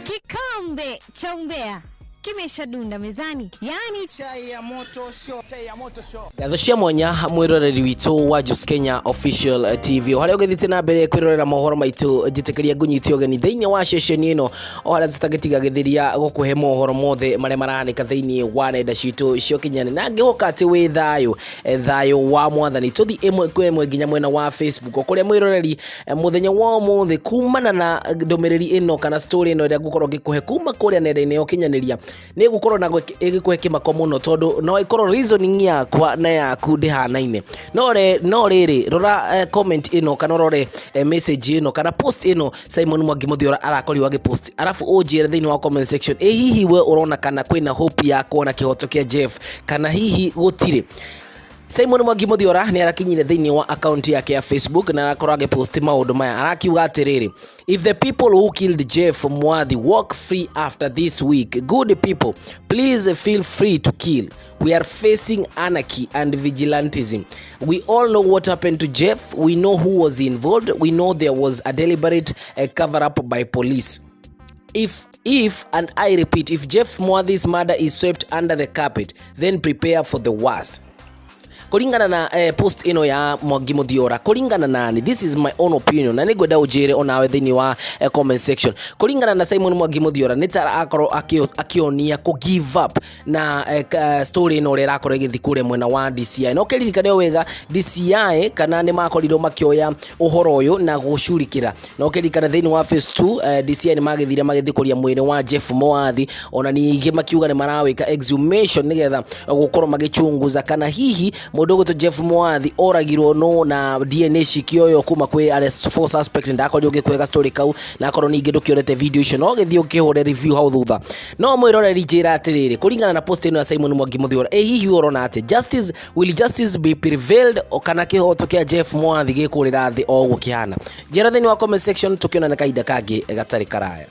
Kikombe cha umbea kimeshadunda mezani, yani Chai ya moto show. Chai ya moto show. Ngatho cia mwanya mwiroreri witũ wa Juice Kenya Official TV, o harĩa ũgĩthiĩte na mbere kwĩrorera mohoro maitũ, njĩtĩkĩria ngũnyite ũgeni thĩinĩ wa ceceni ĩno, o harĩa tũtangĩtigagĩthĩria gũkũhe mohoro mothe marĩa marahanĩka thĩinĩ wa nenda citũ cia ũkinyanĩria, na ngĩhoka atĩ wĩ thayũ, thayũ wa Mwathani. Tũthiĩ ĩmwe kwa ĩmwe nginya mwena wa Facebook, o kũrĩa mwĩroreri, mũthenya wa ũmũthĩ, kumana na ndũmĩrĩri ĩno kana story ĩno ĩrĩa ngũkorwo ngĩkũhe kuma kũrĩa nenda-inĩ ya ũkinyanĩria, nĩ gũkorwo na ĩgĩkũhe kĩmako mũno, tondũ no ĩkorwo reasoning yakwa na yaku ndĩhanaine. No rĩrĩ, rora comment ĩno kana ũrore message ĩno kana post ĩno Simon Mwangi Mũthiora arakorirwo agĩpost, arabu ũnjĩre thĩinĩ wa comment section, ĩ hihi we ũrona kana kwĩna hope ya kuona kĩhoto kĩa Jeff kana hihi gũtirĩ? Simon Mwangi Mũthiora nĩ arakinyire thĩinĩ wa account yake ya Facebook na arakorwo agĩpost maũndũ maya. Arakiuga atĩrĩrĩ, "If the people who killed Jeff Mwathi walk free after this week, good people, please feel free to kill. We are facing anarchy and vigilantism. We all know what happened to Jeff. We know who was involved. We know there was a deliberate cover up by police. If, and I repeat, if Jeff Mwathi's murder is swept under the carpet, then prepare for the worst." Kũringana na post ĩno ya Mwangi Mũthiora, kũringana nani, this is my own opinion na nĩngwenda ũnjĩre onawe thĩinĩ wa comment section, kũringana na Simon Mwangi Mũthiora, nĩ ta akorwo akĩonia kũ give up na story ĩno ũrĩa ĩrakorwo ĩgĩthiĩ kũrĩa mwena wa DCI. Na ũkĩririkane wega, DCI kana nĩ makorirwo makĩoya ũhoro ũyũ na gũcurikĩra, na ũkĩririkane thĩinĩ wa phase 2, DCI nĩ magĩthire magĩthiĩ kũria mwĩrĩ wa Jeff Mwathi, ona ningĩ makiuga nĩ marawĩka exhumation nĩgetha gũkorwo magĩchunguza kana hihi mũndũ ũgwĩtwo Jeff Mwathi oragirwo no na DNA cikĩoywo kuma kwĩ arĩa four suspect. Ndakorirwo ngĩkwega story kau, na akorwo ningĩ ndũkĩorete video icio, no gĩthiĩ ũkĩhũre review hau thutha. No mwĩroreri, njĩra atĩrĩrĩ, kũringana na post ĩno ya Simon Mwangi Mũthiora, ĩ hihi ũrona atĩ justice will justice be prevailed o kana kĩhoto kĩa Jeff Mwathi gĩkũrĩra thĩ o ũguo kĩhana? Njĩra thĩinĩ wa comment section, tũkĩonana kahinda kangĩ gatarĩ karaya.